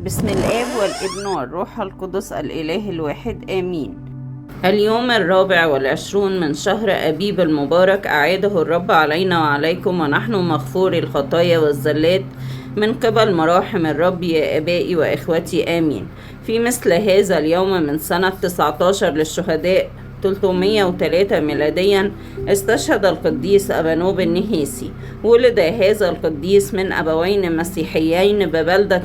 بسم الآب والابن والروح القدس الإله الواحد آمين. اليوم 24 من شهر أبيب المبارك، أعاده الرب علينا وعليكم ونحن مغفور الخطايا والزلات من قبل مراحم الرب يا آبائي وإخوتي آمين. في مثل هذا اليوم من سنة 19 للشهداء 303 ميلاديا استشهد القديس أبانوب النهيسي. ولد هذا القديس من أبوين مسيحيين ببلدة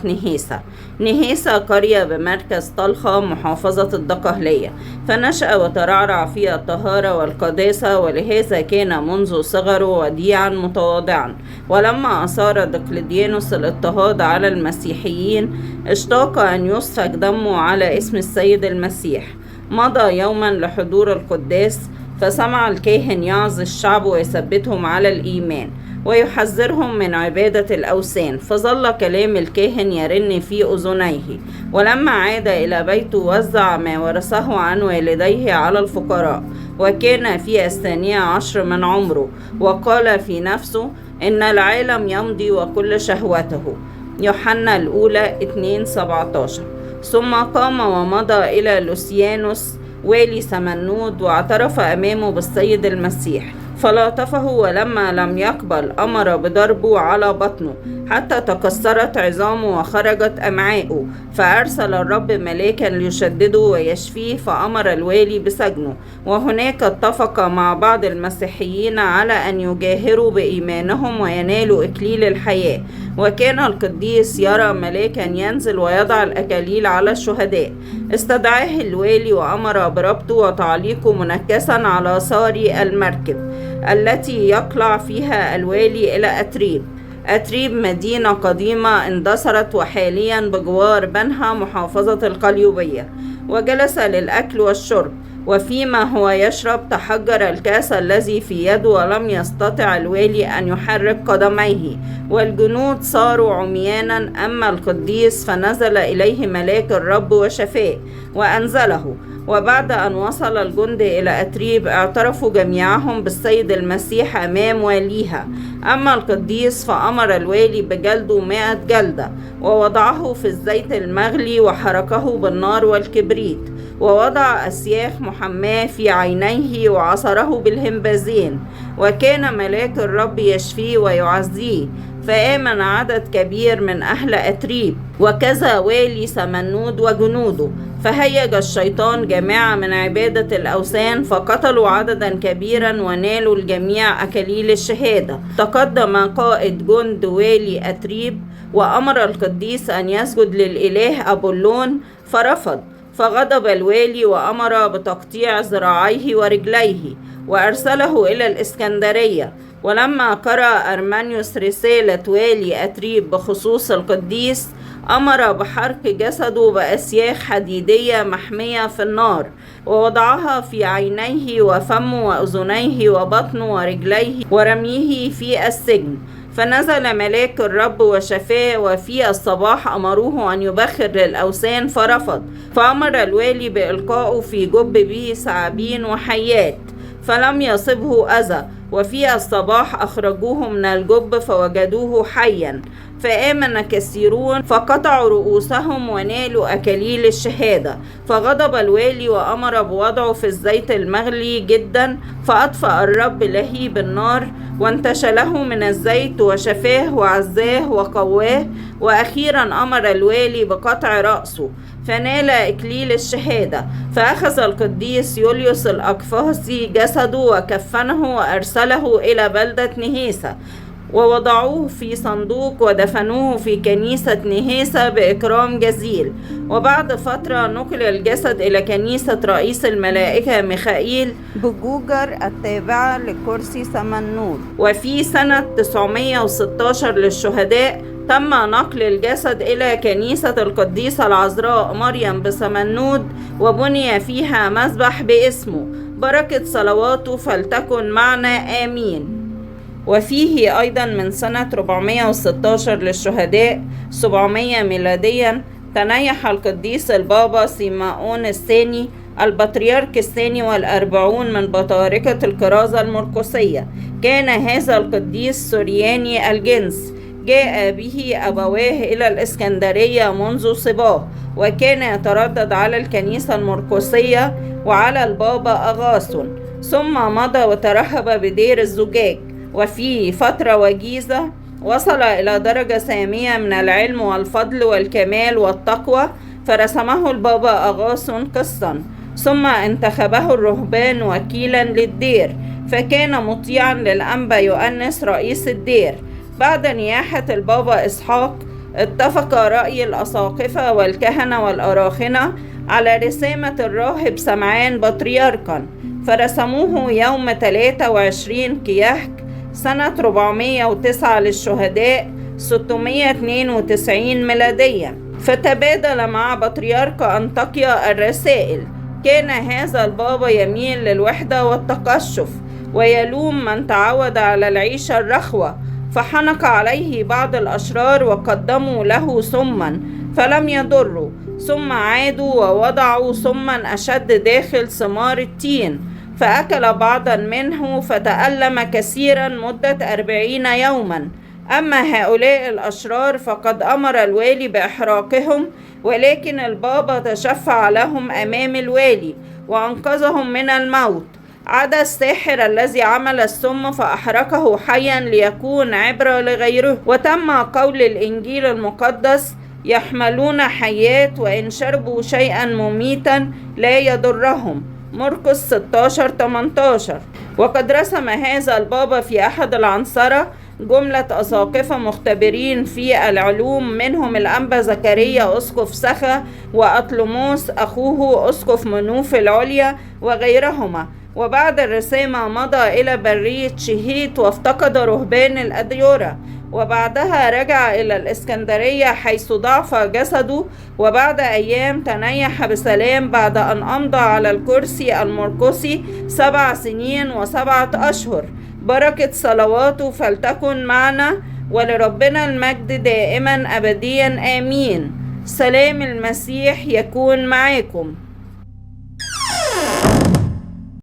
نهيسة قرية بمركز طلخة محافظة الدقهلية، فنشأ وترعرع في الطهارة والقداسة، ولهذا كان منذ صغره وديعا متواضعا. ولما أثار دقلديانوس الاضطهاد على المسيحيين اشتاق أن يسفك دمه على اسم السيد المسيح. مضى يوما لحضور القداس، فسمع الكاهن يعظ الشعب ويثبتهم على الإيمان ويحذرهم من عبادة الأوثان، فظل كلام الكاهن يرن في أذنيه. ولما عاد إلى بيته وزع ما ورثه عن والديه على الفقراء، وكان في 12 من عمره، وقال في نفسه إن العالم يمضي وكل شهوته. يوحنا الأولى 2:17. ثم قام ومضى إلى لوسيانوس والي سمنود، واعترف أمامه بالسيد المسيح، فلاطفه، ولما لم يقبل أمر بضربه على بطنه حتى تكسرت عظامه وخرجت أمعاؤه، فأرسل الرب ملاكا ليشدده ويشفيه، فأمر الوالي بسجنه. وهناك اتفق مع بعض المسيحيين على أن يجاهروا بإيمانهم وينالوا إكليل الحياة. وكان القديس يرى ملاكا ينزل ويضع الأكاليل على الشهداء. استدعاه الوالي وأمر بربطه وتعليقه منكسا على صاري المركب التي يقلع فيها الوالي إلى أتريب مدينة قديمة اندثرت وحاليا بجوار بنها محافظة القليوبية. وجلس للأكل والشرب، وفيما هو يشرب تحجر الكاس الذي في يده، ولم يستطع الوالي أن يحرك قدميه، والجنود صاروا عميانا. أما القديس فنزل إليه ملاك الرب وشفاه وأنزله. وبعد أن وصل الجند إلى أتريب اعترفوا جميعهم بالسيد المسيح أمام واليها. أما القديس فأمر الوالي بجلده 100 جلدة، ووضعه في الزيت المغلي وحرقه بالنار والكبريت، ووضع أسياخ محماة في عينيه وعصره بالهمبازين. وكان ملاك الرب يشفيه ويعزيه، فآمن عدد كبير من أهل أتريب، وكذا والي سمنود وجنوده. فهيج الشيطان جماعة من عبادة الأوثان، فقتلوا عددا كبيرا ونالوا الجميع أكاليل الشهادة. تقدم قائد جند والي أتريب وأمر القديس أن يسجد للإله أبولون، فرفض. فغضب الوالي وأمر بتقطيع ذراعيه ورجليه، وأرسله إلى الإسكندرية. ولما قرأ أرمانيوس رسالة والي أتريب بخصوص القديس، أمر بحرق جسده بأسياخ حديدية محمية في النار، ووضعها في عينيه وفمه وأذنيه وبطنه ورجليه، ورميه في السجن. فنزل ملاك الرب وشفاه، وفي الصباح أمروه أن يبخر للأوثان، فرفض. فأمر الوالي بإلقائه في جب به ثعابين وحيات، فلم يصبه أذى. وفي الصباح أخرجوه من الجب فوجدوه حيا، فآمن كثيرون، فقطعوا رؤوسهم ونالوا أكاليل الشهادة. فغضب الوالي وأمر بوضعه في الزيت المغلي جدا، فأطفأ الرب لهيب النار وانتشله من الزيت، وشفاه وعزاه وقواه. وأخيرا أمر الوالي بقطع رأسه، فنال إكليل الشهادة. فأخذ القديس يوليوس الأقفاصي جسده وكفنه وأرسله إلى بلدة نهيسة، ووضعوه في صندوق ودفنوه في كنيسة نهيسة بإكرام جزيل. وبعد فترة نقل الجسد إلى كنيسة رئيس الملائكة ميخائيل بجوجر التابعة لكرسي سمنود. وفي سنة 916 للشهداء تم نقل الجسد إلى كنيسة القديسة العذراء مريم بسمنود، وبني فيها مسبح باسمه. بركة صلواته فلتكن معنا آمين. وفيه أيضا من سنة 416 للشهداء 700 ميلاديا تنيح القديس البابا سيماؤون الثاني البطريرك الثاني والأربعون من بطاركة الكرازة المرقسية. كان هذا القديس سورياني الجنس، جاء به أبواه إلى الإسكندرية منذ صباه، وكان يتردد على الكنيسة المرقسية وعلى البابا أغاثون، ثم مضى وترهب بدير الزجاج. وفي فترة وجيزة وصل إلى درجة سامية من العلم والفضل والكمال والتقوى، فرسمه البابا أغاثون قسطا، ثم انتخبه الرهبان وكيلا للدير، فكان مطيعا للأنبا يؤنس رئيس الدير. بعد نياحة البابا إسحاق اتفق رأي الأساقفة والكهنة والأراخنة على رسامة الراهب سمعان بطريركا، فرسموه يوم 23 كيهك سنة 409 للشهداء 692 ميلادية، فتبادل مع بطريرك أنطاكيا الرسائل. كان هذا البابا يميل للوحدة والتقشف، ويلوم من تعود على العيشة الرخوة، فحنق عليه بعض الأشرار وقدموا له سما فلم يضروا، ثم عادوا ووضعوا سما أشد داخل ثمار التين، فأكل بعضا منه فتألم كثيرا مدة 40 يوما. أما هؤلاء الأشرار فقد أمر الوالي بإحراقهم، ولكن البابا تشفع لهم أمام الوالي وأنقذهم من الموت، عدا الساحر الذي عمل السم فأحرقه حيا ليكون عبرة لغيره. وتم قول الإنجيل المقدس: يحملون حيات وإن شربوا شيئا مميتا لا يضرهم، مرقس 16-18. وقد رسم هذا البابا في أحد العنصرة جملة أساقفة مختبرين في العلوم، منهم الأنبا زكريا أسقف سخا وأطلموس أخوه أسقف منوف العليا وغيرهما. وبعد الرسامة مضى إلى برية شهيت وافتقد رهبان الأديرة، وبعدها رجع إلى الإسكندرية حيث ضعف جسده، وبعد أيام تنيح بسلام بعد أن أمضى على الكرسي المرقسي 7 سنين و7 أشهر. بركة صلواته فلتكن معنا، ولربنا المجد دائما أبديا آمين. سلام المسيح يكون معاكم.